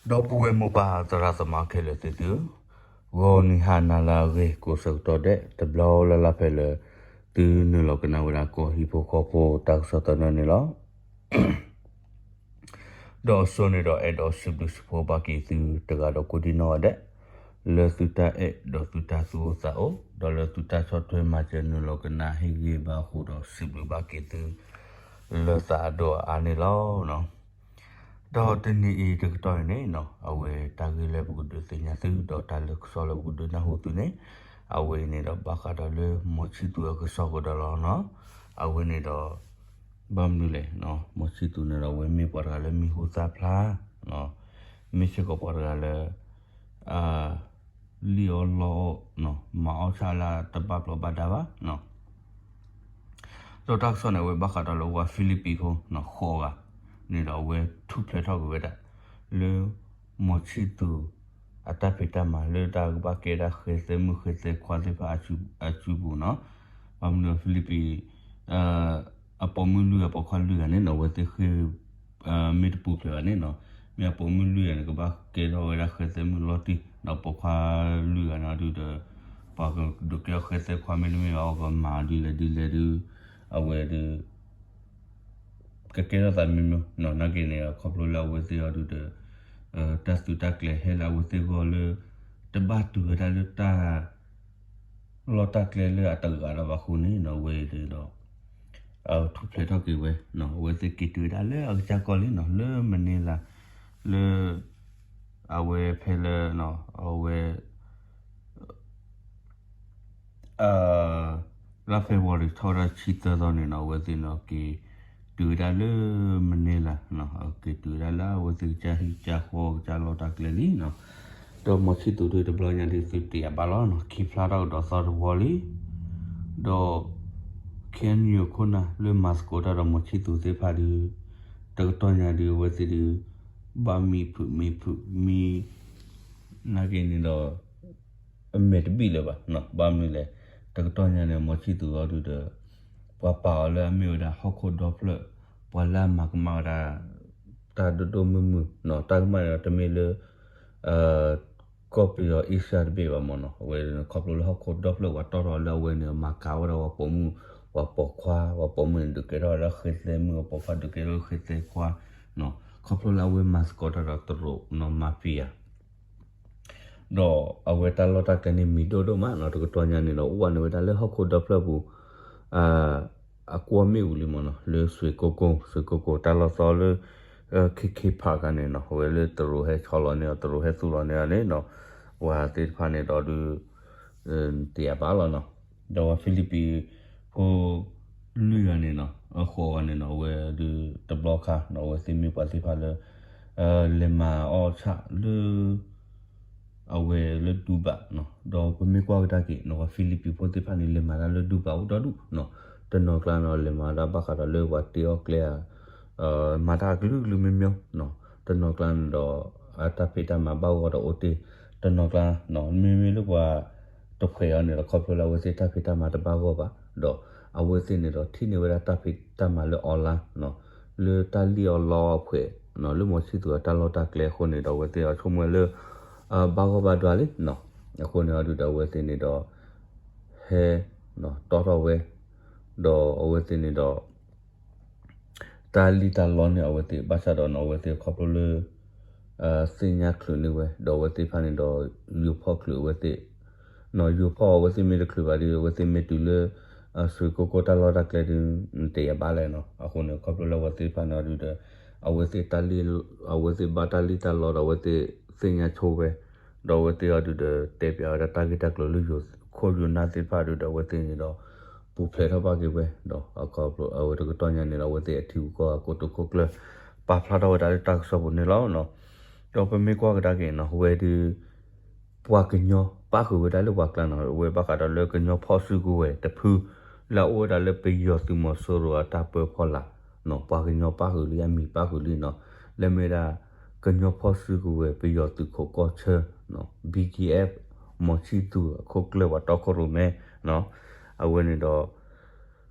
ဒီပုၢ်ဝဲၢ်မိၢ်ပၢ်သရၣ်သမါခဲလၢာ်သ့ၣ်သုဧၢ, ဂီၤနံၤဟါနၤလၢအဂ့ၤ ကိးဆၢကတီၢ်ဒဲး တဘျီလၢ်လၢ်ဖဲလၢ သုနုာ်လီၤကနၣ်ဝဲဒၣ်ကီၢ်ဟံၣ်ဖိဃီဖိတၢ်ကစီၣ်သနၢၣ်န့ၣ်လီၤ. ဒီးအစိန့ၣ်ဒီးအဲၣ်ဒိးစံးဘျုးစံးဖှိၣ်ဘၣ်က့ၤသုတဂၤဒီးကိးဒံနီၢ်ဂၤဒဲး, လၢသုတၢ်အဲၣ်ဒီးသုတၢ်သူၣ်အိၣ်သးအိၣ်, ဒီးလၢသုတၢ်ဆီၣ်ထွဲမၤစၢၤနုာ်လီၤကနၣ်ဟ့ၣ်ဂံၢ်ဘါအဃိဒီးစံးဘျုးဘၣ်က့ၤသု လၢသးအဒိၣ်အအါန့ၣ်လီၤ. ဒီးတနံၤအံၤတကတီၢ်အံၤန့ၣ်နီၤ အဝဲတၢ်ဂ့ၢ်လၢပကဒုးသ့ၣ်ညါသု ဒီးတၢ်လၢကစီၣ်လၢပကဒုးနၢ်ဟူသုန့ၣ်, အဝဲအံၤန့ၣ်ဒီးဘၣ်ဃးဒီးလၢမီၤဆံၣ်သူၤအကစီၣ်ကဒီးလီၤနီၤ. အဝဲန့ၣ်ဒီး ဘၣ်မနုၤလဲၣ်, မီၤဆံၣ်သူၤန့ၣ်ဒီးအဝဲမ့ၢ်ပှၤတဂၤလၢမံၤဟူသၣ်ဖျါ, မ့ၢ်စ့ၢ်ကီးပှၤတဂၤလၢ လံၣ်အီၣ်လီအီၣ်, မၤအီၣ်ဆၣ်လၢတဘၣ်ပျီဘၣ်ဒါဘၣ်. ဒီးတၢ်ကစီၣ်န့ၣ် အဝဲဘၣ်ဃးဒီးလၢဝဲ Philippines ဖိ ဃိးဂၤန့ၣ်ဒီး အဝဲထူၣ်ဖျဲးထီၣ်က့ၤဝဲဒၣ် လၢ မီၤဆံၣ်သူၤ အတၢ်ဖံးတၢ်မၤလၢတၢ်ကဘၣ်ကဲဒၣ်ဃဲသဲမုၣ်ဃဲသဲခွါသ့ၣ်တဖၣ်အစုပူၤနီၤ. ဘၣ်မနုၤ Philippines အပိာ်မုၣ်လွံၢ်ဂၤပိာ်ခွါလွံၢ်ဂၤန့ၣ်နီၤ အဝဲသ့ၣ်ဃ့ၢ် မ့ၢ်တပူၤဖျဲးဘၣ်န့ၣ်နီၤ, မ့ၢ်အပိာ်မုၣ်လွံၢ်ဂၤန့ၣ် ကဘၣ်ကဲထီၣ်ဝဲဒၣ်ဃဲသဲမုၣ်လီၤတံၢ် ဒီးပိာ်ခွါလွံၢ်ဂၤန့ၣ်ဒုးဒီး ပှၤကဒုးကဲထီၣ်ဃဲသဲခွါမ့တမ့ၢ်ဘၣ် အီၤကမၤဒ်လဲၣ်ဒ်လဲၣ်ဒုး အဝဲဒုး ကကဲထီၣ်သးမံၤမံၤနီၤ. နာ်က့န့ၣ် ခီဖျိလၢအဝဲသ့ၣ်အီၤဒုးဒီး တၢ်သုးတၢ်ကျဲၤဟဲလၢအဝဲသ့ၣ်ဂီၢ်လၢ တဘၣ်တုၤဝဲဒၣ်လၢတၢ် လီၢ်တၢ်ကျဲလၢအတဂၤလၢၤဘၣ်အဃိန့ၣ်နီၤ အဝဲအံၤဒီး ထူၣ်ဖျဲးထီၣ်က့ၤဝဲ, အဝဲသ့ၣ်က့ၤတုၤဝဲဒၣ်လၢအကစၢ်ကီၢ်လံနီၤ လၢ Manila လၢ အဝဲဖဲလၢ အဝဲ လါ February ထီၣ်ဝဲဒၣ်ဆံသၢသီန့ၣ်နီၤ အဝဲသ့ၣ်န့ၣ်က့ၤတုၤဝဲဒၣ်လၢ Manila က့ၤတုၤဝဲဒၣ်လၢအဝဲသ့ၣ်ကစၢ်ဟံၣ်ကစၢ်ဃီကစၢ်လီၢ်တၢ်ကျဲလံနီၤ. ဒီးမီၤဆံၣ်သူၤဒုးတဘျီညါဒုးသုတယၤဘၣ်လီၤနီၤ ခံဖျါထီၣ်ကဒီးသီတဝီလံ ဒီး KNU ခိၣ်နၢ်လၢမၤသကိးတၢ်ဒီးမီၤဆံၣ်သူၤသ့ၣ်တဖၣ်ဒုး တကတီၢ်ညါဒုးအဝဲသ့ၣ်ဒုး ဘၣ်မံဖုးမံဖုးမံ နာ်က့န့ၣ်ဒီး အမဲာ်တဘံၣ်လၢၤဘၣ်, ဘၣ်မနုၤလဲၣ်, တကတီၢ်ညါန့ၣ် မီၤဆံၣ်သူၤအီၤဒုးဒီး ပှၤပာ်အီၤလၢအမ့ၢ်ဝဲဒၣ်ဟီၣ်ခိၣ်ဒီဖျၢၣ်, ပှၤလၢအမၤကမၣ်ဝဲဒၣ် တၢ်ဒိၣ်ဒိၣ်မုၢ်မုၢ်, တၢ်ကမၣ်န့ၣ်ဒီးတမ့ၢ်လၢ ကီၢ်ပယီၤအ့ရှါတဘ့ၣ်ဘၣ်မ့ၢ်နီၤ, အဝဲခီဖျိလၢဟီၣ်ခိၣ်ဒီဖျၢၣ်ပှၤတီၣ်ထီၣ်လၢအဝဲန့ၣ် မၤကၤဝဲဒၣ်ပှၤပိာ်မုၣ်, ပှၤပိာ်ခွါ, ပှၤပိာ်မုၣ်န့ၣ် ဒုးကဲထီၣ်လၢဃဲသဲမုၣ်, ပှၤပိာ်ခွါဒုးကဲထီၣ်လၢဃဲသဲခွါ, ခီဖျိလၢအဝဲမၤသကိးတၢ်ဒီးတရူးနီၤ mafia ဒီးအဝဲတၢ်လီၢ်တၢ်ကျဲန့ၣ်မံၤဒိၣ်ဒိၣ်မးနီၤ, တကတီၢ်ညါန့ၣ်ဒီး အိၣ်ဝဲန့ၣ်ဝဲဒၣ်လၢဟီၣ်ခိၣ်ဒီဖျၢၣ်ပူၤ အကွီၢ်မ့ၣ်အူလံမ့ၢ်နီၤ, လၢစွ့ၣ်ကိကိၢ်, စွ့ၣ်ကိကိၢ်တၢ်လီၢ်သီလၢ ခ့ခ့ဖးခါန့ၣ်နီၤ, အဝဲလၢတရူးဟဲဆီလီၤန့ၢ်အီၤ, တရူးဟဲသူၣ်လီၤန့ၢ်အီၤန့ၣ်နီၤ, ပှၤသ့ၣ်တဖၣ်န့ၣ်ဒီးဒုး တယၤဘၣ်လီၤနီၤ, ဒီးဝဲ Philippines ဖိ လွံၢ်ဂၤန့ၣ်နီၤ, အဃိးဂၤန့ၣ်နီၤ, အဝဲဒုးတဘျီခါနီၤ, အဝဲသ့ၣ်မ့ၢ်ပှၤသ့ၣ်တဖၣ်လၢ လဲၤမၤအီၣ်ဆၣ်လၢ အဝဲလၢဒူဘၣ်နီၤ, ဒီးပမ့ၢ်ကွၢ်ကဒါက့ၤနီၤ, ပှၤ Philippines ဖိသ့ၣ်တဖၣ်န့ၣ် လဲၤမၤတၢ်လၢဒူဘၣ်အိၣ်ဒီဒူၣ်နီၤ, တနီၤကျါန့ၣ်ဒီး လဲၤမၤတၢ်ဘၣ်ဃးဒီးလၢပှၤတ့အီၣ်ကျဲဧါ, မၤတၢ်အကလုာ်ကလုာ်မ့ၢ်မ့ၢ်နီၤ, တနီၤကျါန့ၣ်ဒီး အတၢ်ဖံးတၢ်မၤဘၣ်ဂီၢ်ဒီးအိၣ်တ့ၢ်, တနီၤကျါနီၤ, မ့မ့ၢ်လၢပှၤတဖှဲးအီၤန့ၣ်ဒီး ခီဖျိလၢအဝဲသ့ၣ်တၢ်ဖံးတၢ်မၤတဘၣ်ဂီၢ်ဘၣ်, ဒီးအဝဲသ့ၣ်န့ၣ်ဒီး ထံၣ်န့ၢ်ဝဲဒၣ်တၢ်ဖံးတၢ်မၤလၢ online နီၤ, လၢတၢ်လံၣ်အီၣ်လီအီၣ်အဖှဲးနီၤ, လၢမီၤဆံၣ်သူၤအတၢ်လီၢ်တၢ်ကျဲအဃိန့ၣ်ဒီး အဝဲသ့ၣ်အီၤဆိကမိၣ်ဝဲလၢ ဘၣ်ဂီၢ်ဘၣ်ဒွါလံနီၤ, အဃိန့ၣ်အီၤဒုးဒီး အဝဲသ့ၣ်န့ၣ်ဒီး ဟဲ တီထီၣ်ဝဲ, ဒီးအဝဲသ့ၣ်န့ၣ်ဒီး တၢ်လံၣ်တၢ်လီန့ၣ် အဝဲသ့ၣ်ဘၣ်ဆၣ်ဒီးနီၤ, အဝဲသ့ၣ်ခီဖျိလၢ သ့ၣ်ညါချုးန့ၢ်ဝဲ, ဒီးအဝဲသ့ၣ်တဖၣ်န့ၣ်ဒီး ယိၤဖီၣ်ချုးအဝဲသ့ၣ်, ယိၤဖီၣ်အဝဲသ့ၣ်မ့ၢ်တချုးဘၣ်ဒီး အဝဲသ့ၣ်မ့ၢ်တုၤလၢ စွ့ၣ်ကိကိၢ်တၢ်လီၢ်တၢ်ကျဲဒီး တယၤဘၣ်လဲၣ်နီၤ, အဃိန့ၣ် ခီဖျိလၢအဝဲသ့ၣ်တဖၣ်န့ၣ်အီၤဒုးဒီး အဝဲသ့ၣ်တၢ်လံၣ်, အဝဲသ့ၣ်ဘၣ်တၢ်လံၣ်တၢ်လီဒီး အဝဲသ့ၣ်သ့ၣ်ညါဆိဝဲ, ဒီးအဝဲသ့ၣ်အီၤဒုးဒီး တဲပၠးဝဲဒၣ်တၢ်ဂ့ၢ်တၢ်ကျိၤလၢယိၤခိၣ်ယိၤနၢ်သ့ၣ်တဖၣ်ဒုးဒီး အဝဲသ့ၣ်န့ၣ်ဒီး ပူၤဖျဲးထီၣ်ဘၣ်က့ၤဝဲ, ဒီးအခီဖျိအဝဲတကတီၢ်ညါန့ၣ်ဒီး အဝဲသ့ၣ်အထံဂုၤကီၢ်ဂၤကိတိာ်ခိၣ်ကျၢၢ် ပာ်ဖျါထီၣ်ဝဲဒၣ်လၢတၢ်ကစီၣ်ပူၤန့ၣ်လီၤ. ဒီးပမ့ၢ်ကွၢ်ကဒါက့ၤနီၤ, အဝဲဒုး ပှၤကညီပၣ်ဃုာ်ဝဲဒၣ်လၢပှၤကျါနီၤ, အဝဲဘၣ်ဃးဒီးလၢကညီဖီၣ်စုကဝဲၤတဖု လၢအအိၣ်ဝဲဒၣ်လၢပယီၤသုးမီၤစိရိၤအတၢ်ပၢဖီလာ်နီၤ, ပှၤကညီပၣ်ဃုာ်လံ အမံၤပၣ်ဃုာ်လံနီၤ, လၢမ့ၢ်ဒၣ် ကညီဖီၣ်စုကဝဲၤပယီၤသုးခိးကီၢ်ဆၢ BGF မီၤဆံၣ်သူၤအခိၣ်ကျၢၢ်ပှၤတီခိၣ်ရိၣ်မဲနီၤ, အဝဲန့ၣ်ဒီး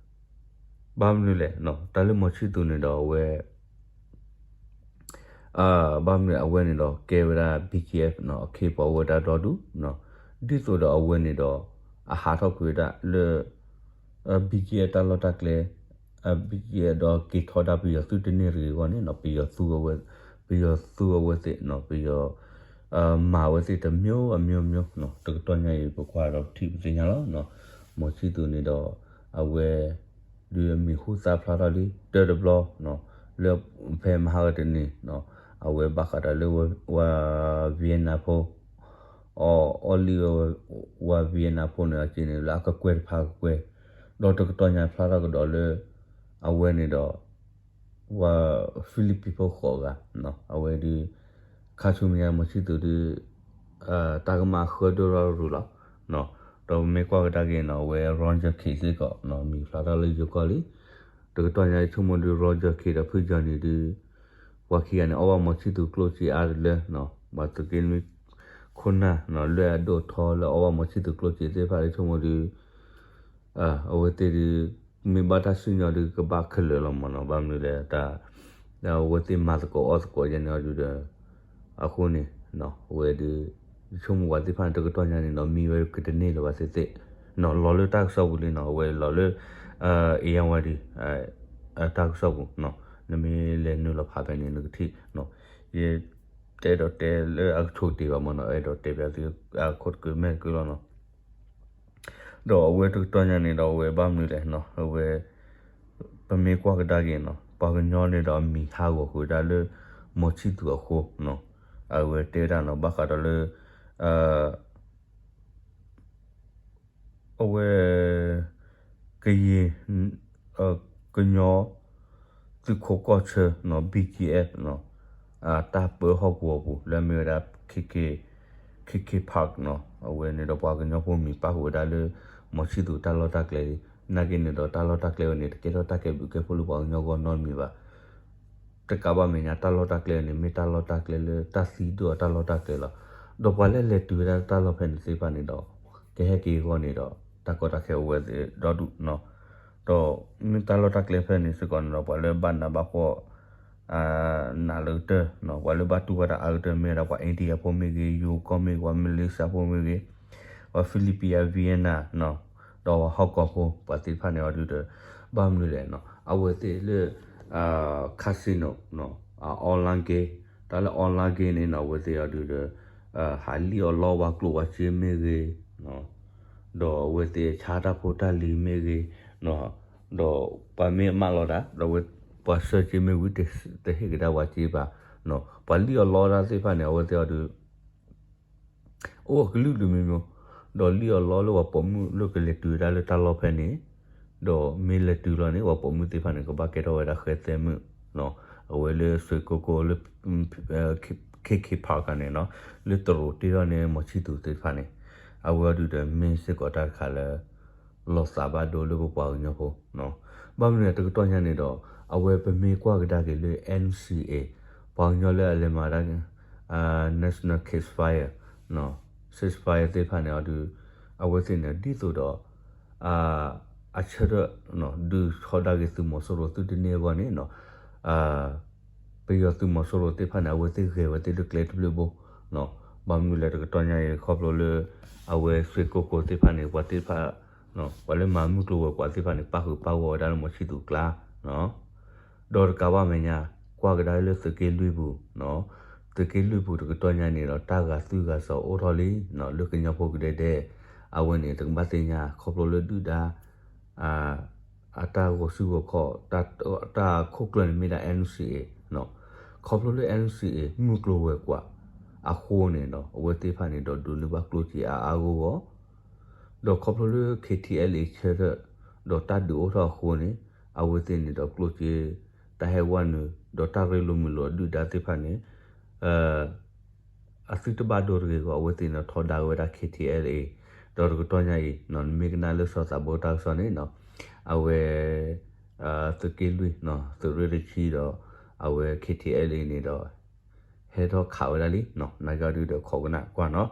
ဘၣ်မနုၤလဲၣ်, တၢ်လၢမီၤဆံၣ်သူၤန့ၣ်ဒီးအဝဲ ဘၣ်မနုၤအဝဲန့ၣ်ဒီးကဲဝဲဒၣ် BGF နီၤ အခ့အပှၤအိၣ်ဝဲဒၣ်ဒီဒူၣ်နီၤ, ဒ်သိးဒီးအဝဲန့ၣ်ဒီး အဟးထီၣ်ကွံာ်ဝဲဒၣ်လၢ BGF တၢ်လီၢ်တၢ်ကျဲ BGF ဒီးက့ၤထီဒါပယီၤသုးတန့ၢ်တဂ့ၤအဂီၢ်န့ၣ်နီၤ ပယီၤသူအဝဲသ့ၣ်နီၤ ပယီၤ မၤဝဲသ့ၣ်တမျိုးအမျိုးမျိုး တကတီၢ်ညါအံၤ ပကွၢ်ဒီးပထံၣ်ပသ့ၣ်ညါလီၤ. မီၤဆံၣ်သူၤန့ၣ်ဒီး အဝဲ ဒုးအမံၤဟူသၣ်ဖျါထီၣ်လံ တၢတဘျီ လၢဖဲမဟါဂီၤတနံၤ အဝဲဘၣ်ဃးဒီးလၢဝၤ Vietnam ဖိ အီၣ်လံဝဲ ဝၤ Vietnam ဖိန့ၣ် အက့န့ၣ် လၢအကကွဲၢ်တဖၣ်ကကွဲၢ်, ဒီးတကတီၢ်ညါဖျါထီၣ်ကဒီးလၢ အဝဲန့ၣ်ဒီး ဝၤ Philippines ဖိဃိးဂၤ အဝဲဒုး ခါဆူမဲာ်ညါ မီၤဆံၣ်သူၤဒုး တၢ်ကမၣ်ဃၢဒိၣ်ထီၣ်ရူၤလီၤ. ဒီးပမ့ၢ်ကွၢ်ကဒါက့ၤနီၤ အဝဲ Roger Khin စ့ၢ်ကီး မံၤဖျါထီၣ်လၢယိၤကီၢ်လံ. တကတီၢ်ညါဆိကမိၣ်ဒုး Roger Khin ဒီးဖုကၠီနံၤဒုး ပှၤခံဂၤန့ၣ် အီၣ်ဘၣ်မီၤဆံၣ်သူၤကျိၣ်စ့အါတလၢ ပှၤသုးက့လွံၢ်ခိၣ်နၢ် လၢအဒိၣ်ထီလၢအီၣ်ဘၣ်မီၤဆံၣ်သူၤကျိၣ်စ့သ့ၣ်တဖၣ်လၢဆိကမိၣ်ဒုး အဝဲသ့ၣ်ဒုး မ့ၢ်ဘၣ်တၢ်စံၣ်ညီၣ်ဒုးကဘၣ်ခဲလၢာ်လီၤမးနီၤ ဘၣ်မနုၤလဲၣ် တၢ် အဝဲသ့ၣ်မၤသကိးအီၣ်သကိးယဲန့ၣ်အီၤဒုးဒီး အဃိန့ၣ် အဝဲဒုး ဆိကမိၣ်ပှၤသ့ၣ်တဖၣ်န့ၣ် တကတီၢ်ညါန့ၣ်နီၤ မံဝဲကတန့ၢ်လၢၤဘၣ်သ့ၣ်သ့ၣ် လီၤလၢတၢ်ကစီၣ်ပူၤလံနီၤ အဝဲလီၤလၢ အံၤဝဲဒုး တၢ်ကစီၣ်ပူၤ နမ့ၢ်လဲၤနုာ်လီၤဖးဖဲန့ၣ် နကထံၣ် ယ တအဲၣ်ဒိးတဲလၢအကဆိကတ့ၢ်ဘၣ်မးနီၤ အဲၣ်ဒိးတဲပျးသု ခိၣ်တကုမဲာ်တကုလီၤနီၤ ဒီးအဝဲတကတီၢ်ညါန့ၣ်ဒီးအဝဲဘၣ်မနုၤလဲၣ်နီၤ အဝဲ ပမ့ၢ်ကွၢ်ကဒါက့ၤနီၤ ပှၤကညီန့ၣ်ဒီးအမံၤဟးဂီၤဃုာ်ဝဲဒၣ်လၢ မီၤဆံၣ်သူၤအဃိ အဝဲတဲဝဲဒၣ်နီၤ ဘၣ်ဃးဒီးလၢ အဝဲ ကယံၤ ကညီ သုးခိးကီၢ်ဆၢနီၤ BGF နီၤ တၢ်ပၢဟီၣ်ကဝီၤပူၤ လၢအမ့ၢ်ဝဲဒၣ် KK Park နီၤ အဝဲန့ၣ်ဒီးပှၤကညီဖိမံၤပာ်ဃုာ်ဝဲဒၣ်လၢ မီၤဆံၣ်သူၤတၢ်လီၢ်တၢ်ကျဲလံ. နာ်က့န့ၣ်ဒီးတၢ်လီၢ်တၢ်ကျဲဝဲန့ၣ် တကဲထီၣ်တၢ်ကဲဘျုးကဲဖှိၣ်လၢပှၤကညီဂီၢ်နီတမံၤဘၣ် တကးဘၣ်မဲာ်ညါ တၢ်လီၢ်တၢ်ကျဲန့ၣ် မ့ၢ်တၢ်လီၢ်တၢ်ကျဲလၢတၢ်သံဒိၣ်အတၢ်လီၢ်တၢ်ကျဲလီၤ. ဒီးပှၤလၢလဲၤတုၤဝဲဒၣ်တၢ်လီၢ်ဖဲန့ၣ်သ့ၣ်တဖၣ်န့ၣ်ဒီး ကဟဲက့ၤအဂီၢ်န့ၣ်ဒီး တၢ်ကီတၢ်ခဲအိၣ်ဝဲသ့ၣ်ဒီဒူၣ်နီၤ. ဒီးမ့ၢ်တၢ်လီၢ်တၢ်ကျဲဖဲန့ၣ်စ့ၢ်ကီးန့ၣ်ဒီး ပှၤလၢဘၣ်နးဘၣ်ဖှီၣ် နးလၢကတၢၢ်နီၤ ပှၤလၢဘၣ်တူၢ်ဘၣ်တၢ်အါကတၢၢ် မ့ၢ်ဝဲဒၣ်ပှၤ India ဖိမ့ၢ်ဂ့ၤ, ယိၤကီၢ်မ့ၢ်ဂ့ၤ, ပှၤ Malaysia ဖိမ့ၢ်ဂ့ၤ, ပှၤ Philippines အ Vietnam နီၤ ဒီးပှၤဟီၣ်ကီၢ်ဖိ ပှၤသ့ၣ်တဖၣ်န့ၣ်အီၤဒုးဒီး ဘၣ်မနုၤလဲၣ်နီၤ အဝဲသ့ၣ်လၢ casino နီၤ အ online game တၢ်လၢ online game န့ၣ်နီၤ အဝဲသ့ၣ်အီၤဒုးဒီး ဟးလံၣ်အီၣ်လီအီၣ်ပှၤကျိၣ်ပှၤစ့မ့ၢ်ဂ့ၤ ဒီးအဝဲသ့ၣ်ဆါတၢ်ဖိတၢ်လံၤမ့ၢ်ဂ့ၤ ဒီးပှၤမ့ၢ်အမၢလီၤတၢ် ဒီးပှၤဆှၢစ့မ့ၢ်ဝံၤ တဟ့ၣ်ကဒါပှၤစ့ဘၣ် ပှၤလံၣ်အီၣ်လီတၢ်သ့ၣ်တဖၣ်န့ၣ် အဝဲသ့ၣ်အီၤဒုး အိၣ်အကလုာ်ကလုာ်မံၤမံၤ ဒီးလံၣ်အီၣ်လီလၢပှၤပိာ်မုၣ်လၢကလဲၤတုၤဝဲဒၣ်လၢတၢ်လီၢ်ဖဲန့ၣ် ဒီးမ့ၢ်လဲၤတုၤလီၤန့ၣ် ပှၤပိာ်မုၣ်သ့ၣ်တဖၣ်န့ၣ် ကဘၣ်ကဲထီၣ်ဝဲဒၣ်ဃဲသဲမုၣ် အဝဲလၢစွ့ၢ်ကိကိၣ်လၢ KK Park န့ၣ်နီၤ လၢတရူးတ့ထီၣ်န့ၣ် မီၤဆံၣ်သူၤသ့ၣ်တဖၣ်န့ၣ် အဝဲအီၤဒုးဒီးမ့ၢ်စ့ၢ်ကီးတၢ်တခါလၢ လီၤသးဘၣ်ဒိလၢပပှၤကညီဖိ ဘၣ်မနုၤတကတီၢ်ညါန့ၣ်ဒီး အဝဲပမ့ၢ်ကွၢ်ကဒါက့ၤလၢ NCA ပှၤကညီလၢအလဲၤမၤတၢ် National Ceasefire Ceasefire သ့ၣ်တဖၣ်န့ၣ်အီၤဒုး အဝဲသ့ၣ်န့ၣ် ဒ်သိးဒီး အဆၢထၢၣ် ဒုးထီဒါက့ၤသုးမီၤစိရိၤသုတန့ၢ်အဂီၢ်န့ၣ်နီၤ ပယီၤသုးမီၤစိရိၤသ့ၣ်တဖၣ်န့ၣ် အဝဲသ့ၣ်ဂဲၤဝဲသ့ၣ်လၢကျဲတဘျုးဘိ ဘၣ်မနုၤလဲၣ်တကတီၢ်ညါအံၤ ခီဖျိလၢ အဝဲစွ့ၢ်ကိကိၣ်သ့ၣ်တဖၣ်န့ၣ် ပှၤသ့ၣ်တဖၣ် ပှၤလၢမၤမုၢ်ကျိၤဝဲၤကွာ်သ့ၣ်တဖၣ်န့ၣ် ပၣ်ဃုာ်ပၣ်ဂီၢ်ဝဲဒၣ်လၢမီၤဆံၣ်သူၤကျါ ဒီးတကးဘၣ်မဲာ်ညါ ကွၢ်ကဒါလၢသုးက့လွံၢ်ပူၤ သုးက့လွံၢ်ပူၤတကတီၢ်ညါန့ၣ်ဒီး တၢ်ဂာ်သွံၣ်ဂာ်စီၤအိၣ်ထီၣ်လံ လၢကညီဖိကဒဲဒဲ အဝဲန့ၣ် တကဘၣ်သ့ၣ်ညါ ခီဖျိလၢဒုၣ်ဒါ အတၢ်ဂီၤစုဂီၤခီၣ် တၢ်ခိၣ်ကျၢၢ်န့ၣ်မ့ၢ်ဒၣ် NCA ခီဖျိလၢ NCA မုၢ်ကျိၤဝဲၤကွာ်အဃိန့ၣ်ဒီး အဝဲသ့ၣ်တဖၣ်န့ၣ်ဒီး ဒိးန့ၢ်ဘၣ်ကျိၣ်စ့အါအါဂီၢ်ဂီၢ် ဒီးခီဖျိလၢ KTLA ဆၢထၢၣ် ဒီးတၢ်ဒုးအိၣ်ထီၣ်အဃိန့ၣ် အဝဲသ့ၣ်န့ၣ်ဒီးကျိၣ်စ့ တၢ်ဟဲဝဲနုာ် ဒီးတၢ်ရ့လိာ်မုာ်လိာ်အဒုၣ်ဒါသ့ၣ်တဖၣ်န့ၣ် အသုတဘၣ်ဒိတဂ့ၤအဂီၢ် အဝဲသ့ၣ်န့ၣ်ထီဒါဝဲဒၣ် KTLA ဒီးတကတီၢ်ညါအံၤ နမ့ၢ်ကနၣ်လၢစီၤသးဘိတၢ်ကစီၣ်န့ၣ် အဝဲ သုးက့လွံၢ် သုးရ့ၣ်တဆံဒီး အဝဲ KTLA န့ၣ်ဒီး ဟဲထီၣ်ခးဝဲဒၣ်လံ နာ်က့အီၤဒုးဒီးခိးကနၣ်ကွၢ်နီၤ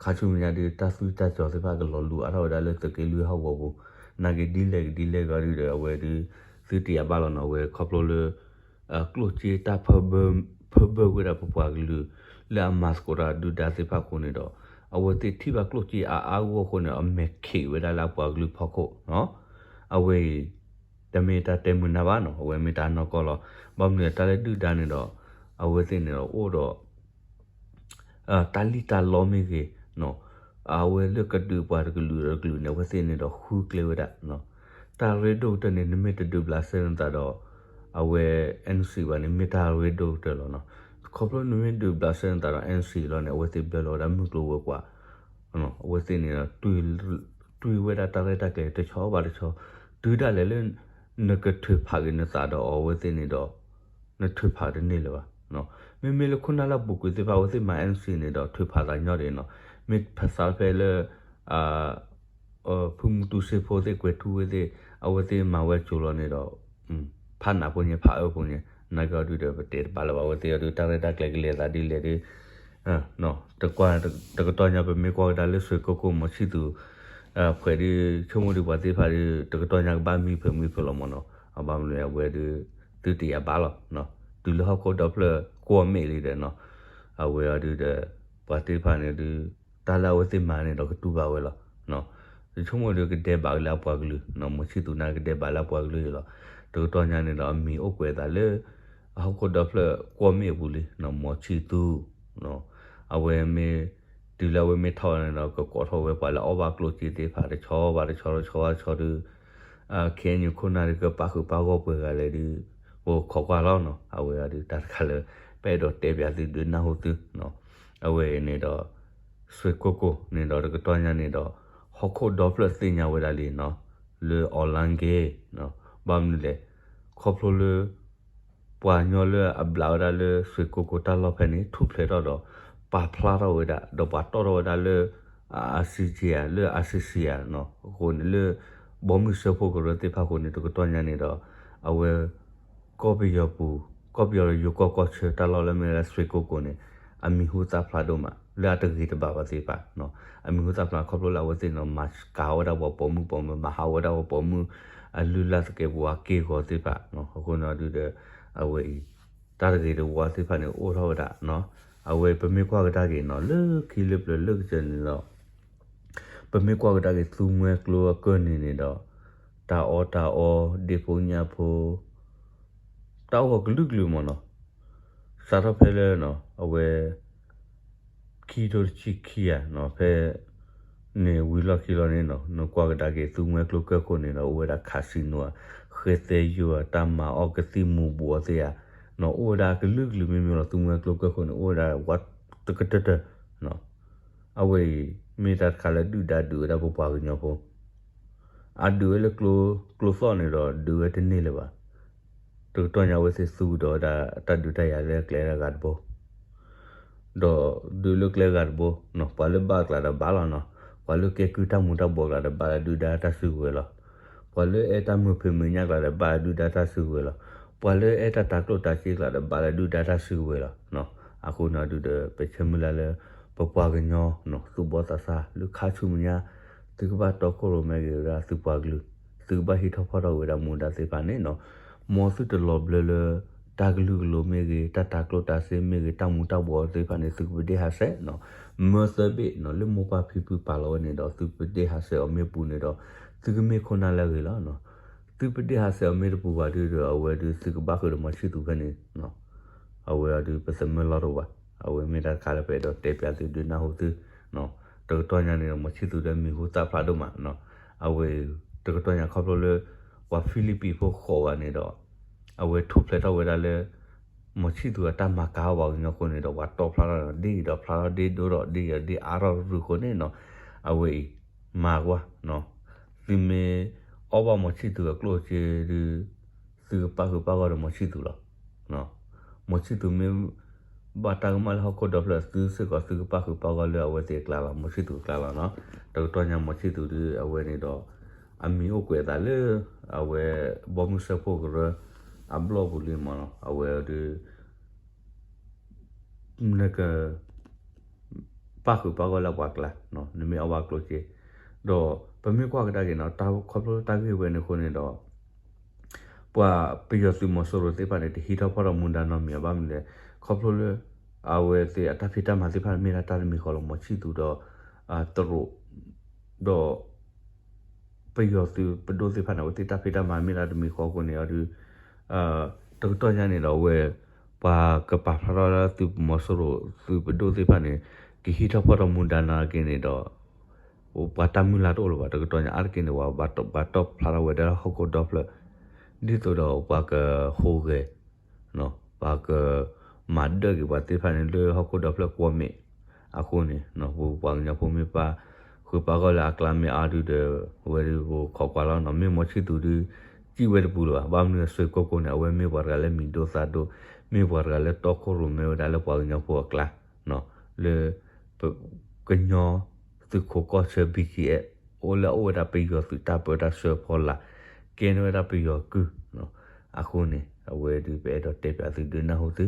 ခါဆူမဲာ်ညါဒုး တၢ်သွံၣ်တၢ်စီၤသ့ၣ်တဖၣ်ကလီၤလူၤအါထီၣ်ဝဲဒၣ်လၢသုးက့လွံၢ်ဟီၣ်ကဝီၤပူၤ နာ်က့ဒ်လဲၣ်ကဒ်လဲၣ်ကီၤဒုးဒီး အဝဲဒုး သုတယၤဘၣ်လီၤနီၤ အဝဲခီဖျိလၢ ကျိၣ်စ့တၢ်ဖၢဘၢ ဖၢဘၢဝဲဒၣ်ပပှၤကလုာ် လၢအမၤသကိးတၢ်ဒုၣ်ဒါသ့ၣ်တဖၣ်အဃိန့ၣ်ဒီး အဝဲသ့ၣ်ထံၣ်ဘၣ်ကျိၣ်စ့အါအါဂီၢ်ဂီၢ်အဃိန့ၣ် အမဲာ်ခံးဝဲဒၣ်လၢအပှၤကလုာ်ဖီခိၣ်နီၤ. အဝဲအံၤ တမ့ၢ်တၢ်တဲမုာ်နၢ်ဘၣ်နီၤ, အဝဲမ့ၢ်တၢ်နီၢ်ကီၢ်လီၤ. ဘၣ်မနုၤတၢ်လၢဒုၣ်ဒါန့ၣ်ဒီး အဝဲသ့ၣ်န့ၣ်ဒီးအိၣ်ဒီး တၢ်လံၣ်တၢ်လီမ့ၢ်ဂ့ၤ, အဝဲလၢကဒုးပှၤတကလုာ်ဒီးတကလုာ်န့ၣ် အဝဲသ့ၣ်န့ၣ်ဒီးဃုကျဲဝဲဒၣ်, တၢ်ရ့ဒိၣ်ကတၢၢ်န့ၣ် နမ့ၢ်တဒုးဘျးစဲနသးဒီး အဝဲ NCA ဘၣ်န့ၣ် မ့ၢ်တၢ်ရ့ဒိၣ်ကတၢၢ်လီၤနီၤ. ခီဖျိနမ့ၢ်ဒုးဘျးစဲနသးဒီး NCA လီၤန့ၣ် အဝဲသ့ၣ်ဘျၢလီၤဝဲဒၣ်မုၢ်ကျိၤဝဲၤကွာ်, အဝဲသ့ၣ်န့ၣ်ဒီး တွံၢ်ဝဲဒၣ်တၢ်ရဲၣ်တၢ်ကျဲၤတဆီဘၣ်တဆီ, တုၤဒၣ်လဲာ်လၢ နကထုးဖးက့ၤနသးဒီးအဝဲသ့ၣ်န့ၣ်ဒီး နထုးဖးတန့ၢ်လၢၤဘၣ်. မ့မ့ၢ်လၢခိၣ်နၢ်လၢအပူၤကွံာ်သ့ၣ်တဖၣ် အဝဲသ့ၣ်မၤ NCA န့ၣ်ဒီး ထုးဖးသးညီဒံးနီၤ. မ့ၢ်ဖဲသးဖဲလၢ ဖုမူတူစ့ဖိသ့ၣ် ကွဲၤထူဝ့ၢ်သ့ၣ် အဝဲသ့ၣ်မၤဝဲကၠိၤလီၤန့ၣ်ဒီး ဖးနးဖိညါ ဖးအၢဖိညါ နာ်က့အီၤဒုဒီး ပတဲတဘၣ်လၢၤဘၣ်. အဝဲသ့ၣ်အီၤဒု တၢ်ရဲၣ်တၢ်ကျဲၤကလဲၤသးဒ်လဲၣ်ဒု တကတီၢ်ညါ ပမ့ၢ်ကွၢ်ကဒါလၢစွ့ၢ်ကိၢ်ကိၢ် မီၤဆံၣ်သူး ဖှဲးဒု ဆိကမိၣ်ဒုပှၤသ့ၣ်တဖၣ်ဒု တကတီၢ်ညါကဘၣ်မံဖုးမံဖုးလီၤမၢ်နီၤ. အဘၣ်မနုၤအဝဲဒု သုတယာ်ဘၣ်လီၤ. တုၤလၢဟီၣ်ခိၣ်ဒီဖျၢၣ်ကွီၢ်မ့ၢ်လံဒီးနီၤ အဝဲအီၤဒုဒီး ပှၤသ့ၣ်တဖၣ်န့ၣ်ဒု တၢ်လၢအဝဲသ့ၣ်မၤန့ၣ်ဒီးကတူၢ်ဘၣ်ဝဲလီၤ. ဆိကမိၣ်ဒုကဒဲးဘးလၢအပှၤကလုာ်, မီၤဆံၣ်သူးန့ၣ်ကဒဲးဘးလၢအပှၤကလုာ်အံၤလီၤ. တကတီၢ်ညါန့ၣ်ဒီးအမံၤအိၣ်ကွဲးသးလၢ အဟီၣ်ခိၣ်ဒီဖျၢၣ်ကွီၢ်မ့ၢ်အပူၤလံ, မီၤဆံၣ်သူး အဝဲမ့ၢ် တုၤလၢအဝဲမ့ၢ်ထီၣ်န့ၣ်ဒီး ကကိးထီၣ်ဝဲပှၤလၢအီၣ်ဘၣ်ကျိၣ်စ့သ့ၣ်တဖၣ် တဆီဘၣ်တဆီ တဆီဘၣ်တဆီဒု ခဲအံၤန့ၣ်ခိၣ်နၢ်ဒုကပာ်ဃုာ်ပာ်ဂီၢ်ပှဲၤဂၤလဲၣ်ဒု ပခိးကွၢ်လီၤနီၤ. အဝဲအီၤဒု တၢ်တခါလၢ ပအဲၣ်ဒိးတဲပၠးသုဒုနၢ်ဟူသု အဝဲအံၤန့ၣ်ဒီး စွ့ၢ်ကိၢ်ကိၢ်န့ၣ်ဒီးတကတီၢ်ညါန့ၣ်ဒီး ဟီၣ်ခိၣ်ဒီဖျၢၣ်သ့ၣ်ညါဝဲဒၣ်လံနီၤ လၢ online game ဘၣ်မနုၤလဲၣ် ခီဖျိလၢ ပှၤကညီလၢအဘျးဝဲဒၣ်လၢစွ့ၢ်ကိၢ်ကိၢ်တၢ်လီၢ်ဖဲန့ၣ် ထူၣ်ဖျဲးထီၣ်ဒီး ပာ်ဖျါထီၣ်ဝဲဒၣ် ဒီးပှၤတီၣ်ထီၣ်ဝဲဒၣ်လၢ ICJ ဧါ လၢ ICC ဧါနီၤ အဃိန့ၣ်လၢ ဘီမုၢ်စၢဖှိၣ်ကရၢသ့ၣ်တဖၣ်အဃိန့ၣ် တကတီၢ်ညါန့ၣ်ဒီး အဝဲ ကီၢ်ပယီၤပူၤ ကီၢ်ပယီၤယိၤကီၢ်ကီၢ်ဆၢတၢ်လီၢ်လၢမ့ၢ်ဝဲဒၣ်စွ့ၢ်ကိၢ်ကိၢ်န့ၣ် အမံၤဟူသၣ်ဖျါဒိၣ်မး လၢအတဂ့ၤတဘၣ်ဘၣ်သ့ၣ်တဖၣ် အမံၤဟူသၣ်ဖျါခီဖျိလၢအဝဲသ့ၣ်န့ၣ် မၤကၤဝဲဒၣ်ပှၤပိာ်မုၣ်ပိာ်မၢၤ မၤဟးဝဲဒၣ်ပှၤပိာ်မုၣ် အလုၢ်လၢ်သကဲးပဝးက့ၢ်ဂီၤသ့ၣ်တဖၣ် အဃိန့ၣ်ဒုဒီး အဝဲအံၤ တၢ်တဂ့ၤတဝါသ့ၣ်တဖၣ်န့ၣ် အိၣ်ထီၣ်ဝဲဒၣ် အဝဲပမ့ၢ်ကွၢ်ကဒါက့ၤနီၤ လၢခံလၢပျၢၤလၢကစၢၢ်န့ၣ်ဒီး ပမ့ၢ်ကွၢ်ကဒါက့ၤသူမွဲကျိအကၢၢ်န့ၣ်န့ၣ်ဒီး တၢ်အီၣ်တၢ်အီ ဒ့ၣ်ဖိညၣ်ဖိ တၢ်အိၣ်အကလုာ်ကလုာ်မ့ၢ်နီၤ စးထီၣ်ဖဲလၢ အဝဲ ခံထိတဆံခံဧါနီၤ ဖဲ န့ၣ်ဝံၤလီၢ်ခံလီၤန့ၣ်နီၤ နကွၢ်ကဒါက့ၤသူမွဲကျိကၢၢ်ခိၣ်န့ၣ်ဒီး အိၣ်ဝဲဒၣ် casino ဧါ ဃဲသဲယိာ်ဧါ တၢ်မၤအီၣ်ကသံၣ်မူၤဘှီးသ့ၣ်ဧါ အိၣ်ဝဲဒၣ်အကလုာ်ကလုာ်မ့မ့ၢ်လီၤ သူမွဲကျိကၢၢ်ခိၣ်န့ၣ် အိၣ်ဝဲဒၣ်ဝးတကတၢၢ်တၢၢ် အဝဲအံၤ မ့ၢ်တၢ်တခါလၢဒုၣ်ဒါဒုးဝဲဒၣ်ပပှၤကညီဖိ အဒုးဝဲလၢကျိ ကျိသီၣ်န့ၣ်ဒီး ဒုးဝဲတန့ၢ်လၢၤဘၣ်. တကတီၢ်ညါအဝဲသ့ၣ်သူကဒီးဝဲဒၣ်တၢ်ဒုးတၢ်ယၤလၢကျဲတဂၤတဘိ ဒီးဒုးလၢကျဲဂၤတဘိ ပှၤလၢဘၣ်ကျါဒီးဘၣ်လီၤနီၤ, ပှၤလၢကဲကုၢ်တၢ်မူၤတၢ်ဘှီးကျါဒီးဘၣ်လၢဒုၣ်ဒါတၢ်စုကဝဲၤလီၤ. ပှၤလၢအဲၣ်တၢ်မုာ်ဖံးမုာ်ညၣ်ကျါဒီးဘၣ်လၢဒုၣ်ဒါတၢ်စုကဝဲၤလီၤ. ပှၤလၢအဲၣ်တၢ်တၤကျိၣ်တၤစ့ကျါဒီးဘၣ်လၢဒုၣ်ဒါတၢ်စုကဝဲၤလီၤ. အဃိန့ၣ်ဒုးဒီး ပဆၢမုၢ်လၢ်လၢ ပပှၤကညီ သူၣ်ဘီၣ်သးစၢ် လၢခါဆူမဲာ်ညါ သုကဘၣ်တီခိၣ်ရိၣ်မဲက့ၤဝဲဒၣ်သုပှၤကလုာ်, သုကဘၣ်ဟံးထီၣ်ဖီၣ်ထီၣ်ဝဲဒၣ်မူဒါသ့ၣ်တဖၣ်န့ၣ်နီၤ, မ်သုတလီၤဘျၢလၢ တၢ်ကလုာ်ကလိၤမ့ၢ်ဂ့ၤ, တၢ်တၤကျိၣ်တၤစ့မ့ၢ်ဂ့ၤ, တၢ်မူၤတၢ်ဘှီးသ့ၣ်တဖၣ်န့ၣ် သုကပဒ့ၣ်ဟးဆှဲးနီၤ, မၢသၢဘ့ၣ်နီၤ လၢမိၢ်ပၢ်ဖံဖုပာ်လီၤဝဲန့ၣ်ဒီး သုပဒ့ၣ်ဟးဆှဲးအီၤမ့ၢ်ပူၤန့ၣ်ဒီး သုကမ့ၢ်ခိၣ်နၢ်လၢအဂ့ၤလီၤ. သုပဒ့ၣ်ဟးဆှဲးအီၤမ့ၢ်တပူၤဘၣ်ဒုးဒီး အဝဲဒုးသုကဘၣ်ဃုာ်ဒီးမီၤဆံၣ်သူးဖဲန့ၣ် အဝဲအီၤဒုးပသမၢလီၤတအိၣ်ဘၣ်. အဝဲမ့ၢ်တၢ်တခါလၢပအဲၣ်ဒိးတဲပၠးသုဒုးနၢ်ဟူသု, တကတီၢ်ညါန့ၣ်ဒီး မီၤဆံၣ်သူးဒီးမံၤဟူသၣ်ဖျါဒိၣ်မး, အဝဲအံၤ တကတီၢ်ညါခီဖျိလၢ ပှၤဖံလံးပံးဖိဃိးဂၤန့ၣ်ဒီး အဝဲထူၣ်ဖျဲးထီၣ်ဝဲဒၣ်လၢ မီၤဆံၣ်သူးအတၢ်မၤကၤအီၣ်ပှၤကညီအဃိန့ၣ်ဒီး ပှၤတီၣ်ဖျါထီၣ်ဒီး ဒ်အံၤဒီးဖျါထီၣ် ဒ်ဒိၣ်ထီၣ်ဒ်အံၤဒီးဒ်အါထီၣ်ရုၢ်အဃိန့ၣ်နီၤ, အဝဲအံၤ မၤကွၢ် သုမ့ၢ်အီၣ်ဘၣ်မီၤဆံၣ်သူးအကျိၣ်စ့ဒုး သုကပာ်ဃုာ်ပာ်ဂီၢ်ဒီးမီၤဆံၣ်သူးလီၤ. မီၤဆံၣ်သူးမ့ၢ်ဘၣ်တၢ်ကမၣ်လၢဟီၣ်ခိၣ်ဒီဖျၢၣ် သုစ့ၢ်ကီးသုကပာ်ဃုာ်ပာ်ဂီၢ်လၢအဝဲသ့ၣ်အကျါလီၤ, မီၤဆံၣ်သူးအကျါလီၤနီၤ. တကတီၢ်ညါမီၤဆံၣ်သူးဒုး အဝဲန့ၣ်ဒီး အမံၤအိၣ်ကွဲးအသးလၢ အဝဲဘီမုၢ်စၢဖှိၣ်ကရၢ အဘျီၣ်ပူၤလံမးနီၤ, အဝဲဒုး နက ပာ်ဃုာ်ပာ်ဂီၢ်လၢပှၤကျါ, နမ့ၢ်အီၣ်ဘၣ်ကျိၣ်စ့, ဒီးပမ့ၢ်ကွၢ်ကဒါက့ၤနီၤ တၢ်ခီဖျိတၢ်ဂ့ၢ်ဝဲန့ၣ်အဃိန့ၣ်ဒီး ပှၤပယီၤသုးမီၤစိရိၤသ့ၣ်တဖၣ်န့ၣ် တဟံးထီၣ်ဖီၣ်ထီၣ်မူဒါနီတမံၤဘၣ်. ဘၣ်မနုၤလဲၣ်, ခီဖျိလၢ အဝဲသ့ၣ်အတၢ်ဖံးတၢ်မၤသ့ၣ်တဖၣ်န့ၣ် မ့ၢ်ဒၣ်တၢ်တမံၤဃီလီၤ. မီၤဆံၣ်သူဒီး တရူး ဒီး ပယီၤသုးပဒိၣ်သ့ၣ်တဖၣ်န့ၣ် အဝဲသ့ၣ်တၢ်ဖံးတၢ်မၤမ့ၢ်ဒၣ်တမံၤဃီအဃိန့ၣ်ဒီး တကတီၢ်ညါန့ၣ်ဒီးအဝဲ ပှၤကပာ်ဖျါထီၣ်လၢသုးမီၤစိရိၤသုးပဒိၣ်သ့ၣ်တဖၣ်န့ၣ် ကဟံးထီၣ်ဖီၣ်ထီၣ်မူဒါနာ်က့န့ၣ်ဒီး ပှၤတၢ်မုၢ်လၢ်တအိၣ်လၢၤဘၣ်. တကတီၢ်ညါအါတက့ၢ်န့ၣ် ပှၤဘၣ်တီၣ်ဖျါထီၣ်ဝဲဒၣ်လၢဟီၣ်ခိၣ်ဒီဖျၢၣ် ဒ်သိးဒီးပှၤကဟူးဂဲၤ ပှၤကမၤဒၢးက့ၤပှၤသ့ၣ်တဖၣ်န့ၣ်လၢဟီၣ်ခိၣ်ဒီဖျၢၣ်ကွီၢ်မ့ၢ် အဃိန့ၣ် ပပှၤကညီဖိမ့ၢ်ပာ်ဃုာ်ပာ်ဂီၢ်လၢအကျါမ့ၢ်အါဒုဒီး အဝဲဒုးပခိးကွၢ်လီၤနီၤ. မ့ၢ်မီၤဆံၣ်သူးဒုး စံၣ်ဝဲတပူၤလၢၤဘၣ်. ဘၣ်မနုၤအစိၤကိၢ်ကိၢ်န့ၣ် အဝဲမ့ၢ်ပှၤတဂၤလၢမံၤဒိၣ်သၣ်ဒိၣ်, မ့ၢ်ပှၤတဂၤလၢတီခိၣ်ရိၣ်မဲဝဲဒၣ်လၢပှၤကညီဖိအကျါ လၢ ကညီသုးခိးကီၢ်ဆၢ ဘံၣ်ကံအဲၣ် အိၣ်လၢအအိၣ်ဝဲဒၣ်ပယီၤသုးတၢ်ပၢတၢ်ဆှၢဖီလာ် ကဲန့ၢ်ဝဲဒၣ်ပယီၤကုၢ် အဃိန့ၣ် အဝဲဒုးပအဲၣ်ဒိးတဲပၠးသုဒုးနၢ်ဟူသု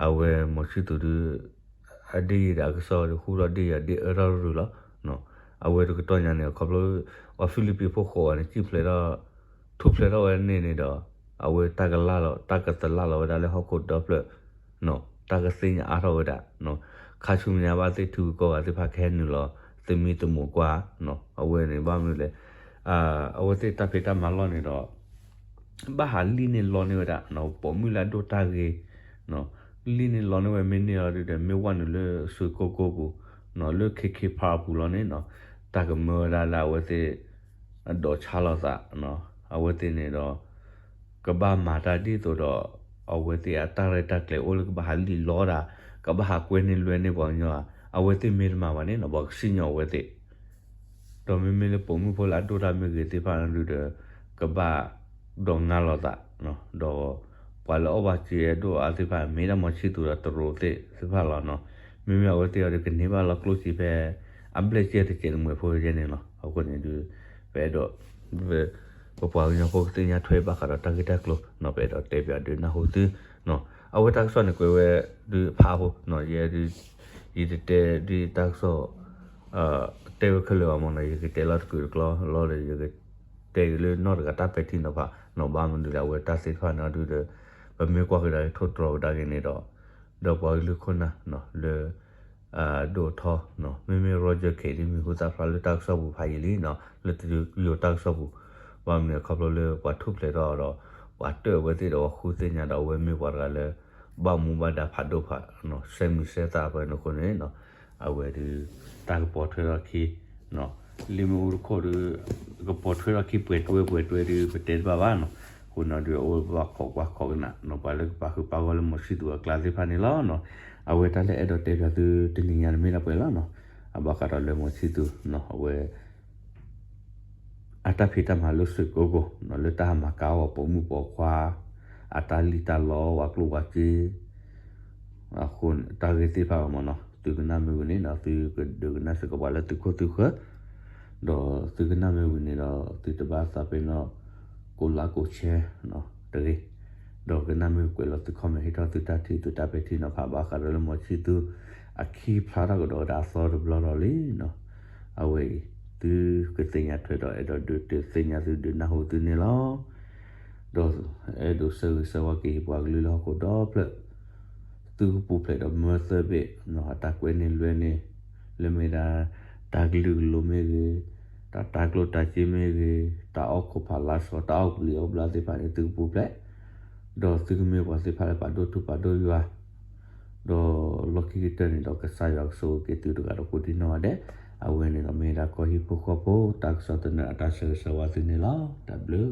အဝဲမီၤဆံၣ်သူးဒုး အဒ့ၣ်ယံၤဒီးအကစီၣ်ဒုး ဟူထီၣ်ဒ့ၣ်ယံၤဒ့ၣ်အၢထီၣ်ရူၤလီၤ. အဝဲတကတီၢ်ညါန့ၣ် ခီဖျိ ပှၤဖံလံးပံးဖိဃိးဝဲန့ၣ် စံၣ်ဖျဲးထီၣ် ထူၣ်ဖျဲးထီၣ်ဝဲန့ၣ်န့ၣ်ဒီး အဝဲတၢ်ကလၢ်လီၤ တၢ်ကတလၢ်လီၤဝဲဒၣ်လၢဟီၣ်ခိၣ်ဒီဖျၢၣ် တၢ်ကသ့ၣ်ညါအါထီၣ်ဝဲဒၣ် ခါဆူညါဘၣ်သ့ၣ်ထံဂုၤကီၢ်ဂၤသ့ၣ်တဖၣ်ကဟဲနုာ်လီၤ သမံသမိးကွၢ် အဝဲန့ၣ်ဘၣ်မနုၤလဲၣ် အဝဲသ့ၣ်တၢ်ဖံးတၢ်မၤလီၢ်န့ၣ်ဒီး ဘၣ်ဟးလံၣ်န့ၢ်လီန့ၢ်ဝဲဒၣ် ပိာ်မုၣ်လၢအဒိၣ်တၢ်ဂ့ၤ လံၣ်န့ၢ်လီန့ၢ်ဝဲမ့ၢ်န့ၢ်လီၤဒုဒီး မ့ၢ်ဝဲနုာ်လၢစိၤကိၢ်ကိၢ်ပူၤ လၢ ခ့ခ့ဖါအပူၤလီၤန့ၣ် တၢ်ကမၢဝဲဒၣ်လၢအဝဲသ့ၣ် ဒိးဆါလိာ်သး အဝဲသ့ၣ်န့ၣ်ဒီး ကဘၣ်မၤတၢ်ဒ်သိးဒီး အဝဲသ့ၣ်အတၢ်ရဲၣ်တၢ်ကျဲၤအိၣ်လၢကဘၣ်ဟးလံၣ်လီတၢ် ကဘၣ်ဟးကွဲန့ၢ်လွဲန့ၢ်ပှၤကညီဧါ အဝဲသ့ၣ်မ့ၢ်တမၤဘၣ်န့ၣ်နီၤ ပှၤကစံၣ်ညီၣ်အဝဲသ့ၣ် ဒီးမ့မ့ၢ်လၢပိာ်မုၣ်ဖိလၢအဒိၣ်တၢ်မ့ၢ်ဂ့ၤသ့ၣ်တဖၣ်ဒုဒီး ကဘၣ်ဒိးငါလိာ်သး ဒီး ပှၤလၢအီၣ်ဘၣ်စ့အဒိၣ်အါသ့ၣ်တဖၣ် မ့ၢ်ဒၣ်မီၤဆံၣ်သူးဒီးတရူးသ့ၣ်တဖၣ်လီၤနီၤ. မ့မ့ၢ်အဝဲသ့ၣ်အံၤဒီးကန့ၢ်ဘၣ်လီၤကျိၣ်စ့ဖဲ အဘျဲၣ်စဲတစဲးတမှဲၤဖိယဲန့ၣ်လီၤ. အဃိန့ၣ်ဒုး ပအဲၣ်ဒိး ပပှၤကညီဖိကသ့ၣ်ညါထွဲဘၣ်ဃးဒီးတၢ်ဂ့ၢ်တၢ်ကျိၤနီၤ ပအဲၣ်ဒိးတဲပၠးဒုးနၢ်ဟူသုနီၤ. အဝဲတၢ်ကစီၣ်န့ၣ်ကွဲးဝဲဒုးဖးဖိနီၤ ယဲဒုး ယတတဲဒုးတၢ်ကစီၣ် တဲဝဲခဲလၢာ်ဘၣ်မ့ၢ်နီၤ ယကတဲလီၤတကုာ်တကျီလီၤဒီး ယကတဲက့ၤလၢနီၢ်တဂၤတၢ်ပဲာ်ထံနီၤဖးနီၤ ဘၣ်မနုၤလဲၣ် အဝဲတၢ်သ့ၣ်တဖၣ်န့ၣ်ဒုးဒီး ပမ့ၢ်ကွၢ်ကဒါက့ၤထိၣ်တြီၤကဒါက့ၤန့ၣ်ဒီး ဒီးပှၤကလုာ်ခိၣ်နၢ်လၢ ဒိၣ်ထီၣ် မ့မ့ၢ် Roger Khin ဒ်မံၤဟူသၣ်ဖျါလၢတၢ်ကစီၣ်ပူၤဖးယံာ်လံနီၤ လၢတရုၤကယိၤတၢ်ကစီၣ်ပူၤ ဘၣ်မနုၤခီဖျိလၢပှၤထူၣ်ဖျဲးထီၣ်ဒီး ပှၤတၢၣ်အဝဲသ့ၣ်ဒီးပှၤဃုသ့ၣ်ညါဒီး အဝဲမ့ၢ်ပှၤတဂၤလၢ ဘၣ်မူဘၣ်ဒါဖးဒိၣ်ဖး စဲမုၢ်စဲသးဖဲန့ၣ်အဃိန့ၣ် အဝဲဒုး တၢ်ကပိာ်ထွဲထီၣ်ခံ လံာ်မ့ၣ်အူတခိၣ်ဒီး ကပိာ်ထွဲထီၣ်ခံပှဲၤတွဲပှဲၤတွဲဒီး ပတဲတဘၣ်ဘၣ်နီၤ. အဃိန့ၣ်ဒုး အအိၣ်ဘၣ်ခိးကွၢ်ခိးကနၣ်နီၤ ပှၤလၢကပာ်ဃုာ်ပာ်ဂီၢ်လၢမီၤဆံၣ်သူးအကျါသ့ၣ်တဖၣ်န့ၣ်လီၤ. အဝဲတၢ်လၢအဲၣ်ဒိးတဲပၠးသုတနံၤညါန့ၣ်မ့ၢ်ဒၣ်ပှဲၤလီၤနီၤ. အဘၣ်ဃးဒီးလၢမီၤဆံၣ်သူးနီၤ အဝဲ အတၢ်ဖံးတၢ်မၤလၢစိၤကိၢ်ကိၢ်နီၤ လၢတၢ်ဟးမၤကၤအီၤပိာ်မုၣ်ပိာ်ခွါ အတၢ်လံၣ်တၢ်လီဝဲကျိၣ်ဝဲစ့ အဃိတၢ်ဂ့ၢ်သ့ၣ်တဖၣ်မ့ၢ်နီၤ သုကနၣ်မ့ၢ်ဝံၤန့ၣ်ဒီး သုကဒုးကနၣ်စ့ၢ်ကီးပှၤလၢသုခိၣ်သုဃၢၤ ဒီးသုကနၣ်မ့ၢ်ဝံၤန့ၣ်ဒီး သုတဘၣ်သးပ့ၤနီၣ် ကိးlikeကိးshareတဂ့ၤ ဒီးကနၣ်မ့ၢ်ကွဲးလီၤသုcomment ဟ့ၣ်ထီၣ်သုတၢ်ထံၣ်သုတၢ်ပဲာ်ထံနီၤဖးဘၣ်ဃးဒီးလၢမီၤဆံၣ်သူး အခံဖျါထီၣ်ကဒီးဝဲဒၣ်အသီတဘျီဒီးလံနီၤ. အဝဲအံၤ သုကသ့ၣ်ညါထွဲဒီး အဲၣ်ဒိးဒုးသ့ၣ်ညါသုဒုးနၢ်ဟူသုန့ၣ်လီၤ. ဒီးအဲၣ်ဒိးဆၢဂ့ၤဆၢဝါက့ၤပှၤကလုာ်လၢဟီၣ်ခိၣ်ဒီဖျၢၣ် သုကပူၤဖျဲးဒီးမၢသၢဘ့ၣ် အတၢ်ကွဲန့ၢ်လွဲန့ၢ် လၢမ့ၢ်ဒၣ် တၢ်ကလုာ်ကလိၤမ့ၢ်ဂ့ၤ, တၢ်တၤကျိၣ်တၤစ့မ့ၢ်ဂ့ၤ, တၢ်အီၣ်ခိၣ်ဖးလါစီၤ, တၢ်အီၣ်ပျံၤအီၣ်ဘျါသ့ၣ်တဖၣ်န့ၣ် သုကပူၤဖျဲး, ဒီးသုကမ့ၢ်ပှၤသ့ၣ်တဖၣ်လၢပာ်ဒိၣ်ထူပာ်ဒိၣ်ယွၤ, ဒီးလီၢ်ခံကတၢၢ်န့ၣ်ဒီး ကစၢ်ယွၤကဆိၣ်ဂ့ၤက့ၤသုတဂၤဒီးကိးဒံနီၢ်ဂၤဒဲး, အဝဲန့ၣ်ဒီးမ့ၢ်ဒၣ်ကီၢ်ဟံၣ်ဖိဃီဖိ တၢ်ကစီၣ်သနၢၣ်အတၢ်ဆၢဂ့ၤဆၢဝါသုန့ၣ်လီၤ. တၢ်ဘျုး